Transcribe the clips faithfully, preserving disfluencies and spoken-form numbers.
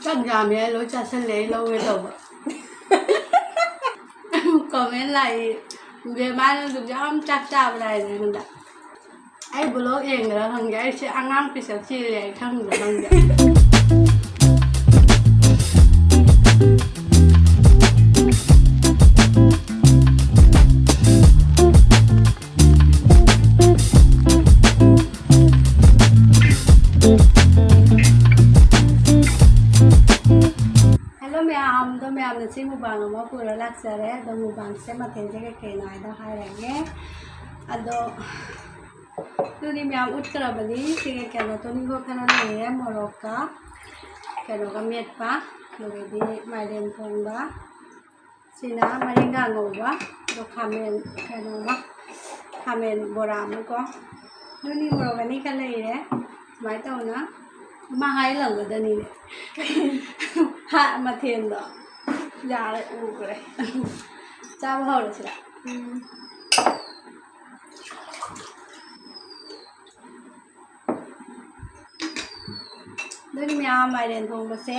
ꯆꯥꯛ ꯌꯥꯝꯃꯦ ꯍꯥꯏ ꯂꯣꯏ ꯆꯥꯁꯜꯂꯦ, ꯑꯩ ꯂꯧꯒꯦ ꯇꯧꯕ꯫ Comment ꯂꯥꯛꯏ, "ꯕꯦꯝꯃ ꯅꯪꯁꯨ ꯌꯥꯝ ꯆꯥꯛ ꯆꯥꯕ꯭ꯔꯥ?" ꯍꯥꯏꯅ ꯑꯩꯉꯣꯟꯗ꯫ ꯑꯩ vlog ꯌꯦꯡꯗ꯭ꯔꯥ ꯈꯪꯗꯦ, ꯑꯩꯁꯦ ꯑꯉꯥꯡ ꯄꯤꯁꯛ ꯆꯦꯜꯂꯦ ꯍꯥꯏ ꯈꯪꯗ꯭ꯔꯥ ꯈꯪꯗꯦ꯫ Hello ꯃꯌꯥꯝ, ꯑꯗꯣ ꯃꯌꯥꯝꯅ ꯁꯤ mukbang ꯑꯃ ꯄꯨꯔ ꯂꯥꯛꯆꯔꯦ꯫ ꯑꯗꯣ mukbangꯁꯦ ꯃꯊꯦꯜꯁꯦ ꯀꯩ ꯀꯩꯅꯣ ꯍꯥꯏꯗꯣ ꯍꯥꯏꯔꯒꯦ꯫ ꯑꯗꯣ ꯑꯗꯨꯗꯤ ꯃꯌꯥꯝ ꯎꯠꯈ꯭ꯔꯕꯅꯤ꯫ ꯁꯤꯒ ꯀꯩꯅꯣ ꯇꯣꯅꯤꯡꯈꯣꯛ ꯈꯔ ꯂꯩꯔꯦ, ꯃꯣꯔꯣꯛꯀ ꯀꯩꯅꯣꯒ ꯃꯦꯠꯄ, ꯑꯗꯒꯤꯗꯤ ꯃꯥꯏꯔꯦꯟ ꯊꯣꯡꯕ, ꯁꯤꯅ ꯃꯔꯤꯡꯒꯥ ꯉꯧꯕ, ꯑꯗꯣ ꯈꯥꯃꯦꯟ ꯀꯩꯅꯣ ꯑꯃ, ꯈꯥꯃꯦꯟ ꯕꯣꯔꯥ ꯑꯃꯀꯣ, ꯑꯗꯨꯅꯤ ꯃꯣꯔꯣꯛ ꯑꯅꯤꯒ ꯂꯩꯔꯦ꯫ ꯁꯨꯃꯥꯏꯅ ꯇꯧꯅ ꯃꯥ ꯍꯥꯏ ꯂꯧꯒꯗꯅꯤꯅꯦ꯫ ꯍꯥ, ꯃꯊꯦꯜꯗꯣ ꯌꯥꯔꯦ, ꯎꯈ꯭ꯔꯦ꯫ ꯆꯥꯕ ꯍꯧꯔꯁꯤꯔ? ꯎꯝ꯫ ꯑꯗꯨꯒꯤ ꯃꯌꯥꯝ ꯃꯥꯏꯔꯦꯟ ꯊꯣꯡꯕꯁꯦ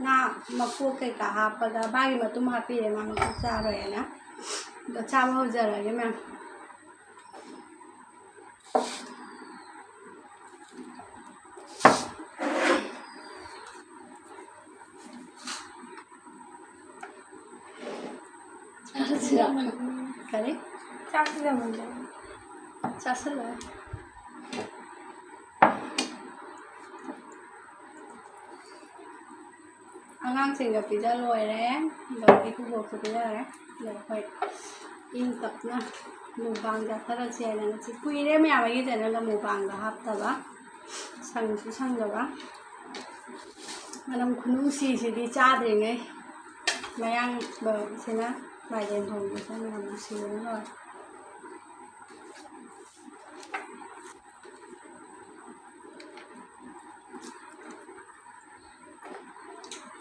ꯉꯥ ꯃꯀꯣꯛ ꯀꯩꯀꯥ ꯍꯥꯞꯄꯒ, ꯃꯥꯒꯤ ꯃꯇꯨꯝ ꯍꯥꯞꯄꯤꯔꯦ, ꯃꯥ ꯃꯀꯣꯛ ꯆꯥꯔꯣꯏꯅ꯫ ꯑꯗꯣ ꯆꯥꯕ ꯍꯧꯖꯔꯒꯦ ꯃꯌꯥꯝ꯫ ꯆꯥꯁꯤꯔꯣ? ꯀꯔꯤ? ꯆꯥꯛꯁꯤ ꯂꯩꯔꯝꯗ꯭ꯔꯦ꯫ ꯆꯥꯁꯤꯜꯂꯣ꯫ ꯑꯉꯥꯡꯁꯤꯡꯒ ꯄꯤꯖ ꯂꯣꯏꯔꯦ, ꯑꯗꯣ ꯏꯀꯨꯕꯣꯛꯁꯨ ꯄꯤꯖꯔꯦ꯫ ꯑꯗꯣ ꯑꯩꯈꯣꯏ ꯏꯪ ꯇꯞꯅ mukbang ꯆꯥꯊꯔꯁꯦꯅ꯫ ꯉꯁꯤ ꯀꯨꯏꯔꯦ ꯃꯌꯥꯝ ꯑꯩꯒꯤ channelꯗ mukbangꯒ ꯍꯥꯞꯇꯕ, ꯁꯪꯁꯨ ꯁꯪꯗꯕ꯫ ꯃꯅꯝ ꯈꯨꯅꯨꯡꯁꯤꯁꯤꯗꯤ ꯆꯥꯗ꯭ꯔꯤꯉꯩ ꯃꯌꯥꯡꯕꯁꯤꯅ ꯃꯥꯏꯔꯦꯟ ꯊꯣꯡꯕꯁꯤꯅ ꯃꯅꯝ ꯅꯨꯡꯁꯤꯕꯅ ꯂꯣꯏꯔꯦ꯫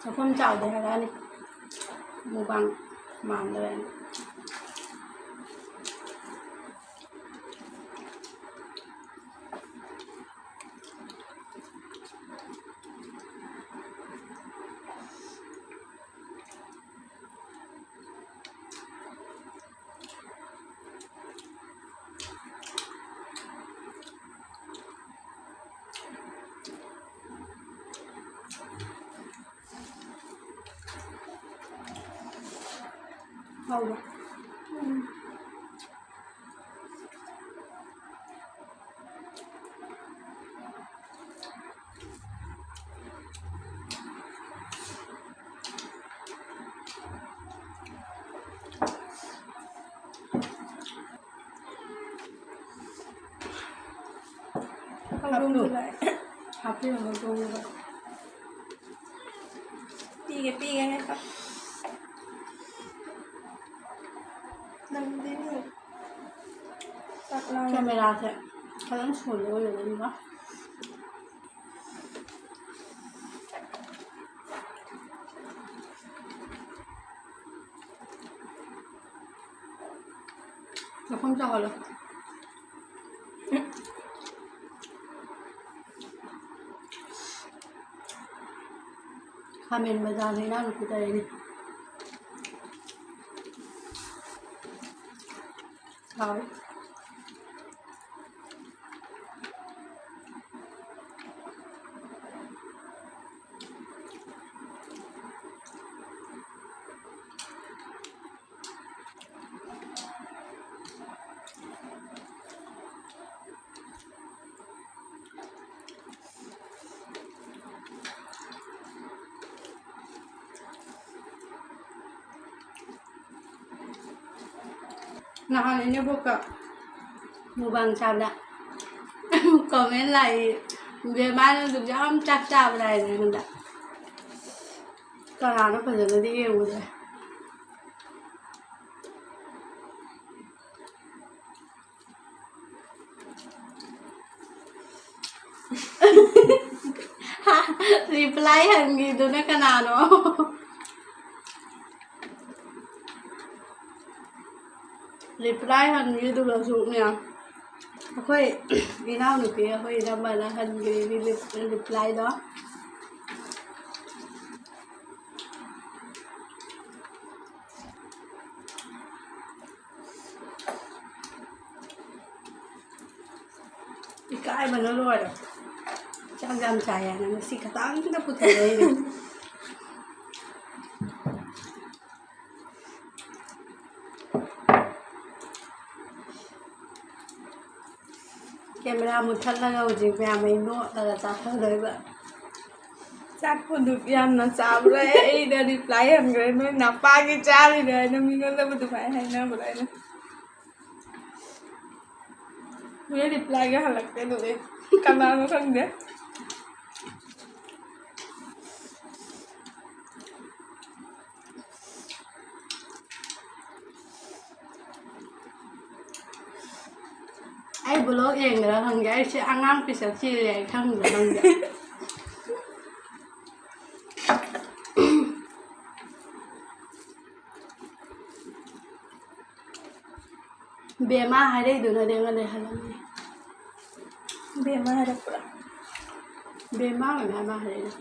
ꯆꯥꯛꯈꯨꯝ ꯆꯥꯎꯗꯦ ꯍꯥꯏꯔꯛꯑꯅꯤ, mukbang ꯃꯥꯟꯗ꯭ꯔꯦꯅ꯫ ꯍꯥꯎꯕ꯭ꯔꯥ? ꯎꯝ꯫ ꯍꯧꯗꯣꯡꯁꯨ ꯂꯥꯛꯑꯦ꯫ ꯍꯥꯞꯄꯤꯔꯣ ꯍꯧꯗꯣꯡꯗꯨꯗ꯫ ꯄꯤꯒꯦ, ꯄꯤꯒꯦ, ꯉꯥꯏꯈꯣ꯫ ꯅꯪꯗꯤ ꯆꯥꯛ ꯂꯥꯝꯃꯦ꯫ ꯀꯦꯃꯦꯔꯥꯁꯦ ꯈꯤꯇꯪ ꯁꯣꯜꯂ ꯑꯣꯏꯔꯕꯅꯤꯅ꯫ ꯃꯐꯝ ꯆꯥꯎꯍꯜꯂꯣ꯫ ꯈꯥꯃꯦꯟ ꯕꯖꯥꯔꯗ ꯏꯅꯥꯎꯅꯨꯄꯤ ꯇꯧꯔꯤꯅꯤ꯫ ꯍꯥꯎꯋꯤ꯫ ꯅꯍꯥꯟ ꯏꯅꯦꯕꯣꯛꯀ ꯃꯨꯛꯕꯥꯡ ꯆꯥꯕꯗ comment ꯂꯥꯛꯏ, "ꯕꯦꯝꯃ ꯅꯪꯁꯨ ꯌꯥꯝ ꯆꯥꯛ ꯆꯥꯕꯗ" ꯍꯥꯏꯅ ꯑꯩꯉꯣꯟꯗ꯫ ꯀꯅꯥꯅꯣ ꯐꯖꯅꯗꯤ ꯌꯦꯡꯉꯨꯗ꯭ꯔꯦ꯫ Reply ꯍꯟꯈꯤꯗꯨꯅ ꯀꯅꯥꯅꯣ? Reply ꯍꯟꯈꯤꯗꯨꯒꯁꯨꯅꯦ, ꯑꯩꯈꯣꯏ ꯏꯅꯥꯎꯅꯨꯄꯤ ꯑꯩꯈꯣꯏ ꯏꯅꯝꯃꯅ ꯍꯟꯈ꯭ꯔꯦ reply ꯗꯣ꯫ ꯏꯀꯥꯏꯕꯅ ꯂꯣꯏꯔꯦ꯫ ꯆꯥꯛ ꯌꯥꯝ ꯆꯥꯏ ꯍꯥꯏꯅ ꯉꯁꯤ ꯈꯇꯪꯗ ꯄꯨꯊꯣꯔꯛꯏꯅꯦ꯫ ꯀꯦꯃꯦꯔꯥ ꯃꯨꯠꯊꯠꯂꯒ ꯍꯧꯖꯤꯛ ꯃꯌꯥꯝ ꯑꯩ ꯅꯣꯛꯂꯒ ꯆꯥꯊꯗꯣꯏꯕ꯫ ꯆꯥꯛꯄꯨ ꯑꯗꯨꯛ ꯌꯥꯝꯅ ꯆꯥꯕ꯭ꯔꯥ? ꯑꯩꯅ ꯔꯤꯄ꯭ꯂꯥꯏ ꯍꯟꯈ꯭ꯔꯦ, "ꯅꯣꯏ ꯅꯄꯥꯒꯤ ꯆꯥꯔꯤꯅꯦ" ꯍꯥꯏꯅ ꯃꯤꯉꯣꯟꯗꯕꯨ ꯑꯗꯨꯃꯥꯏꯅ ꯍꯥꯏꯅꯕ꯭ꯔꯥ ꯍꯥꯏꯅ꯫ ꯅꯣꯏ ꯔꯤꯄ꯭ꯂꯥꯏꯒ ꯍꯜꯂꯛꯇꯦ ꯑꯗꯨꯗꯤ꯫ ꯀꯅꯥꯅꯣ ꯈꯪꯗꯦ꯫ ꯑꯩ ꯕ꯭ꯂꯣꯛ ꯌꯦꯡꯗ꯭ꯔꯥ ꯈꯪꯗꯦ, ꯑꯩꯁꯦ ꯑꯉꯥꯡ ꯄꯤꯁꯛ ꯆꯦꯜꯂꯦ, ꯑꯩ ꯈꯪꯗ꯭ꯔꯥ ꯈꯪꯗꯦ꯫ ꯕꯦꯃꯥ ꯍꯥꯏꯔꯛꯏꯗꯨꯅꯅꯦ ꯑꯩꯉꯣꯟꯗ ꯍꯜꯂꯝꯃꯤ꯫ ꯕꯦꯃꯥ ꯍꯥꯏꯔꯛꯄ꯭ꯔꯥ? ꯕꯦꯃꯥ ꯑꯣꯏꯅ ꯃꯥ ꯍꯥꯏꯔꯛꯏꯗꯣ꯫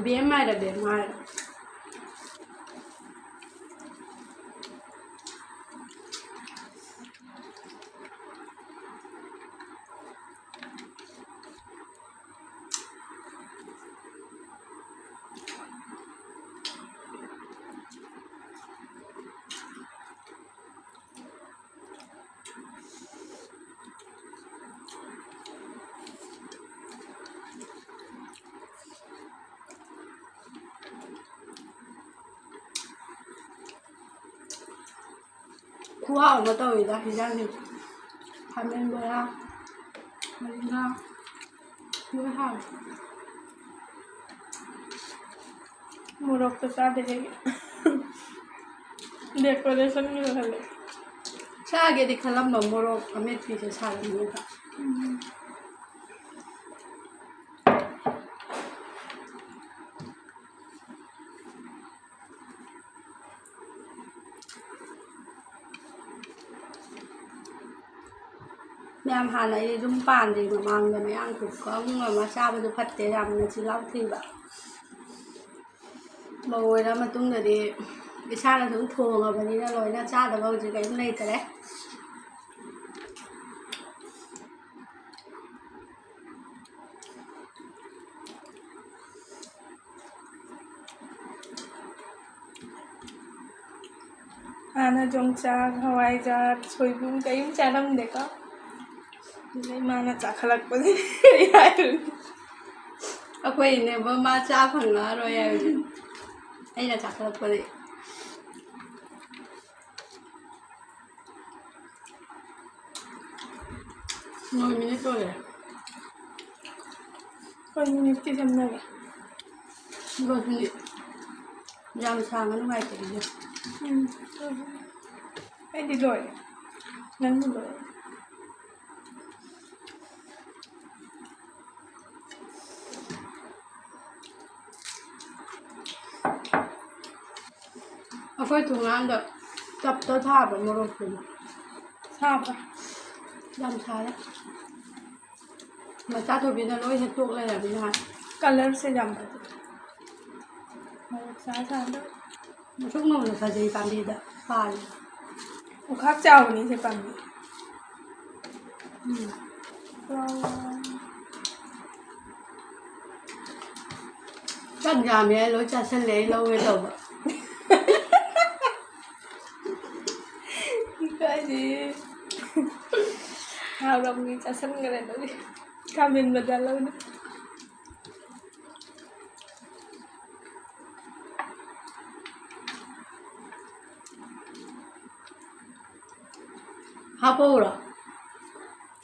ꯕꯦꯝ ꯍꯥꯏꯔ ꯕꯦꯃꯥ ꯍꯥꯏꯔ? ꯈꯨꯍꯥꯎ ꯑꯃ ꯇꯧꯋꯤꯗ ꯍꯤꯟꯖꯥꯡꯁꯦ꯫ ꯈꯥꯃꯦꯟ ꯕꯣꯔꯥ, ꯃꯔꯤꯡꯒꯥ, ꯂꯣꯏ ꯍꯥꯎꯋꯦ꯫ ꯃꯣꯔꯣꯛꯇꯣ ꯆꯥꯗꯦ ꯑꯩ꯫ Decorationꯒꯤꯗꯣ ꯈꯜꯂꯦ꯫ ꯆꯥꯒꯦꯗꯤ ꯈꯜꯂꯝꯕ ꯃꯣꯔꯣꯛ ꯑꯃꯦꯠꯄꯤꯁꯦ ꯁꯥꯔꯝꯃꯦꯕ꯫ ꯎꯝ꯫ ꯃꯌꯥꯝ, ꯍꯥꯟꯅ ꯑꯩ ꯌꯨꯝ ꯄꯥꯟꯗ꯭ꯔꯤ ꯃꯃꯥꯡꯗ ꯃꯌꯥꯡ ꯈꯨꯀꯪ ꯑꯃ, ꯆꯥꯕꯁꯨ ꯐꯠꯇꯦ, ꯌꯥꯝꯅ ꯆꯤꯜꯍꯥꯎ ꯊꯤꯕ꯫ ꯃꯧ ꯑꯣꯏꯔ ꯃꯇꯨꯡꯗꯗꯤ ꯏꯁꯥꯅ ꯑꯗꯨꯝ ꯊꯣꯡꯉꯕꯅꯤꯅ ꯂꯣꯏꯅ ꯆꯥꯗꯕ ꯍꯧꯖꯤꯛ ꯀꯔꯤꯝ ꯂꯩꯇꯔꯦ꯫ ꯍꯥꯟꯅ ꯌꯣꯡꯆꯥꯛ, ꯍꯋꯥꯏꯖꯥꯔ, ꯁꯣꯏꯕꯨꯝ ꯀꯔꯤꯝ ꯆꯥꯔꯝꯗꯦꯀꯣ꯫ ꯑꯗꯩ ꯃꯥꯅ ꯆꯥꯈꯠꯂꯛꯄꯁꯦ ꯌꯥꯏꯔꯣꯏ꯫ ꯑꯩꯈꯣꯏ ꯏꯅꯦꯕ ꯃꯥ ꯆꯥ ꯐꯪꯉꯛꯑꯔꯣꯏ ꯍꯥꯏꯕꯁꯦ ꯑꯩꯅ ꯆꯥꯈꯠꯂꯛꯄꯗꯒꯤ꯫ ꯅꯣꯏ ꯃꯤꯅꯤꯠ ꯂꯣꯏꯔꯦ꯫ ꯑꯩꯈꯣꯏ ꯃꯤꯅꯤꯠꯇꯤ ꯁꯝꯅꯔꯦ꯫ ꯑꯗꯣ ꯁꯤꯗꯤ ꯌꯥꯝ ꯁꯥꯡꯉ ꯅꯨꯡꯉꯥꯏꯇꯦ ꯑꯩꯗꯤ꯫ ꯎꯝ꯫ ꯑꯩꯗꯤ ꯂꯣꯏꯔꯦ꯫ ꯅꯪꯗꯤ ꯂꯣꯏꯔꯦ꯫ ꯑꯩꯈꯣꯏ ꯊꯣꯡꯒꯥꯟꯗ ꯇꯞꯇ ꯊꯥꯕ ꯃꯣꯔꯣꯛꯇꯨꯅꯤ꯫ ꯁꯥꯕ꯭ꯔꯥ? ꯌꯥꯝ ꯁꯥꯔꯦ꯫ ꯃꯆꯥ ꯊꯣꯏꯕꯤꯅ ꯂꯣꯏ ꯍꯦꯛꯇꯣꯛ ꯂꯩꯔꯝꯃꯤ ꯅꯍꯥꯟ꯫ ꯀꯂꯔꯁꯦ ꯌꯥꯝ ꯐꯖꯩ꯫ ꯃꯣꯔꯣꯛ ꯁꯥ ꯁꯥꯗ꯫ ꯃꯁꯨꯛ ꯃꯨꯟꯅ ꯐꯖꯩ ꯄꯥꯝꯕꯤꯗ ꯄꯥꯜꯂꯤ꯫ ꯄꯨꯈꯥꯛ ꯆꯥꯎꯕꯅꯤ ꯁꯤ ꯄꯥꯝꯕꯤ꯫ ꯎꯝ꯫ ꯆꯥꯛ ꯌꯥꯝꯃꯦ ꯍꯥꯏ ꯂꯣꯏ ꯆꯥꯁꯜꯂꯦ ꯑꯩ ꯂꯧꯒꯦ ꯇꯧꯕ꯫ ꯏꯀꯥꯏꯖꯩꯌꯦ꯫ ꯍꯥꯎꯔꯝꯃꯤ ꯆꯥꯁꯟꯈ꯭ꯔꯦ ꯑꯗꯨꯒꯤ꯫ ꯈꯥꯃꯦꯟ ꯕꯖꯥꯔ ꯂꯧꯅꯤ꯫ ꯍꯥꯞꯄꯧꯔꯣ?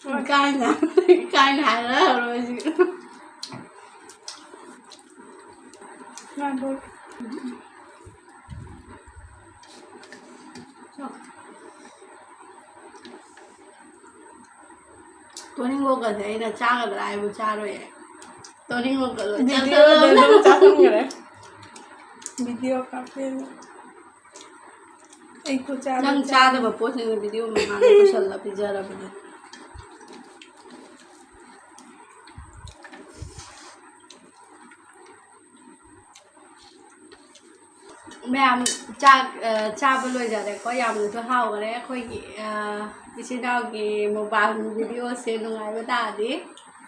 ꯍꯣꯏ꯫ ꯏꯀꯥꯏꯅ, ꯏꯀꯥꯏꯅ ꯍꯥꯏꯔꯛꯑꯔꯣꯏ ꯍꯧꯖꯤꯛ꯫ ꯉꯥꯏꯈꯣ꯫ ꯇꯣꯅꯤꯡꯈꯣꯛꯀꯁꯦ ꯑꯩꯅ ꯆꯥꯒꯗ꯭ꯔꯥ ꯍꯥꯏꯕꯨ ꯆꯥꯔꯣꯏꯌꯦ꯫ ꯇꯣꯅꯤꯡꯈꯣꯛꯀ ꯂꯣꯏ ꯚꯤꯗꯤꯑꯣꯗ ꯆꯥꯊꯣꯛꯑꯦ꯫ ꯑꯗꯨꯝ ꯆꯥꯁꯤꯟꯈ꯭ꯔꯦ꯫ ꯚꯤꯗꯤꯑꯣ ꯀꯥꯞꯄꯦꯅ꯫ ꯑꯩ ꯈꯨꯠꯆꯥꯗꯣ ꯅꯪ ꯆꯥ- ꯆꯥꯗꯕ ꯄꯣꯠꯁꯤꯡꯗꯣ ꯚꯤꯗꯤꯑꯣ ꯃꯃꯥꯡꯗ ꯄꯨꯁꯜꯂ ꯄꯤꯖꯔꯕꯅꯦ꯫ ꯃꯌꯥꯝ ꯆꯥꯛ, ꯑ, ꯆꯥꯕ ꯂꯣꯏꯖꯔꯦꯀꯣ꯫ ꯌꯥꯝꯅꯁꯨ ꯍꯥꯎꯈꯔꯦ ꯑꯩꯈꯣꯏꯒꯤ, ꯑ, ꯏꯆꯤꯟ ꯏꯅꯥꯎꯒꯤ mukbang ꯚꯤꯗꯤꯑꯣꯁꯦ꯫ ꯅꯨꯡꯉꯥꯏꯕ ꯇꯥꯔꯗꯤ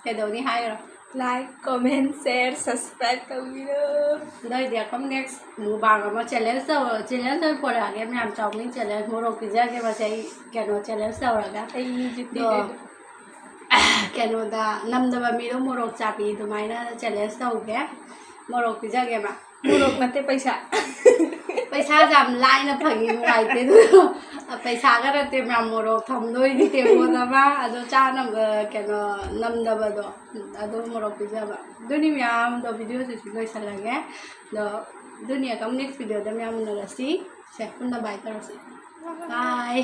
ꯀꯩꯗꯧꯅꯤ ꯍꯥꯏꯔꯣ? Like, comment, share, subscribe ꯇꯧꯕꯤꯔꯣ꯫ ꯑꯗꯨ ꯑꯣꯏꯔꯗꯤ ꯑꯩꯈꯣꯏ next mukbang ꯑꯃ challenge ꯇꯧꯔ-, challenge ꯑꯣꯏꯅ ꯄꯨꯔꯛꯑꯒꯦ ꯃꯌꯥꯝ꯫ Chowmein challenge, ꯃꯣꯔꯣꯛ ꯄꯤꯖꯒꯦ ꯃꯁꯦ ꯑꯩ ꯀꯩꯅꯣ challenge ꯇꯧꯔꯒ꯫ ꯑꯩ Egypt ꯑꯗꯣ ꯀꯩꯗꯣ꯫ ꯀꯩꯅꯣꯗ ꯅꯝꯗꯕ ꯃꯤꯗꯣ ꯃꯣꯔꯣꯛ ꯆꯥꯕꯤ ꯑꯗꯨꯃꯥꯏꯅ ꯆꯦꯂꯦꯟꯖ ꯇꯧꯒꯦ꯫ ꯃꯣꯔꯣꯛ ꯄꯤꯖꯒꯦꯕ꯫ ꯃꯣꯔꯣꯛ ꯅꯠꯇꯦ, ꯄꯩꯁꯥ꯫ ꯄꯩꯁꯥꯁꯦ ꯌꯥꯝ ꯂꯥꯏꯅ ꯐꯪꯉꯤ, ꯅꯨꯡꯉꯥꯏꯇꯦ ꯑꯗꯨ꯫ ꯄꯩꯁꯥꯒ ꯅꯠꯇꯦ ꯃꯌꯥꯝ, ꯃꯣꯔꯣꯛ ꯊꯝꯗꯣꯏꯅꯤ ꯇꯦꯡꯀꯣꯠ ꯑꯃ, ꯑꯗꯣ ꯆꯥꯅꯕ ꯀꯩꯅꯣ ꯅꯝꯗꯕꯗꯣ, ꯑꯗꯨ ꯃꯣꯔꯣꯛ ꯄꯤꯖꯕ꯫ ꯑꯗꯨꯅꯤ ꯃꯌꯥꯝꯗꯣ, ꯚꯤꯗꯤꯑꯣꯁꯤꯁꯨ ꯂꯣꯏꯁꯜꯂꯒꯦ꯫ ꯑꯗꯣ ꯑꯗꯨꯅꯤ, ꯑꯗꯨꯝ ꯅꯦꯛꯁ ꯚꯤꯗꯤꯑꯣꯗ ꯃꯌꯥꯝ ꯎꯅꯔꯁꯤ꯫ ꯁꯦ, ꯄꯨꯟꯅ ꯕꯥꯏ ꯇꯧꯔꯁꯤ꯫ ꯕꯥꯏ꯫